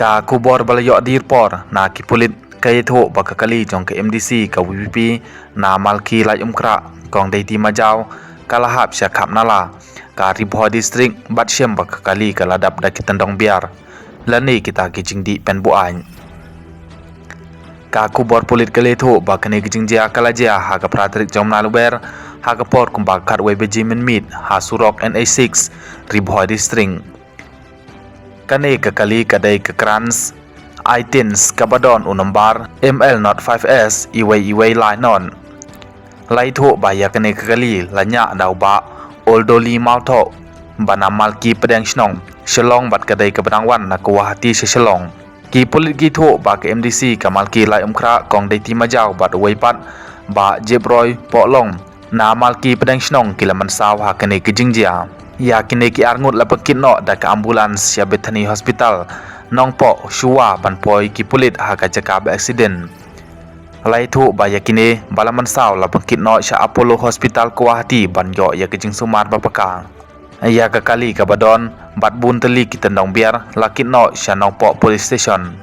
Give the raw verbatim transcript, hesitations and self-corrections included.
Ka khubor ba la ïoh dih por na ki pulit ka ïathuh ba ka kali jong ka M D C ka V P P na Malki Laitumkhrah, Kong Deiti Majaw, ka la hap sha khap nala ka Ri Bhoi District bad shem ba ka kali ka la dap da ki tyndong biar lane kita ki jingdih pynbuaid. Ka khubor pulit ka la ïathuh ba kane ka jingjia ka la jia ha ka phra tarik jong u bnai Lber ha ka por kumba khatwei baje mynmiet ha surok N H six, Ri Bhoi District. Kane ka kali ka dei ka Crans Aitins kaba don u nombar M L not five S iwei iwei lai non. La ïathuh ba ïa kane ka kali la ñiah da u Bah Oldoli Mawthoh ba na Malki Pdeng Shnong, Shillong, bad ka dei kaba dang wan na Guwahati sha Shillong. Ki pulit ki ïathuh ba ka M D C ka Malki Laitumkhrah, Kong Deiti Majaw, bad uwei pat Bah Jibroi Pohlong na Malki Pdeng Shnong ki la mynsaw ha kane ka jingjia. Ïa kine ki arngut la pynkit noh da ka ambulance sha Bethany Hospital Nongpoh shuwa ban poi ki pulit ha ka jaka ba accident. La ïathuh ba ïa kine ba la mynsaw la pynkit noh sha Apollo Hospital Guwahati ban ïoh ïa ka jingsumar ba paka. Ïa ka kali kaba don bad bun tylli ki tyndong biar la kit noh sha Nongpoh Police Station.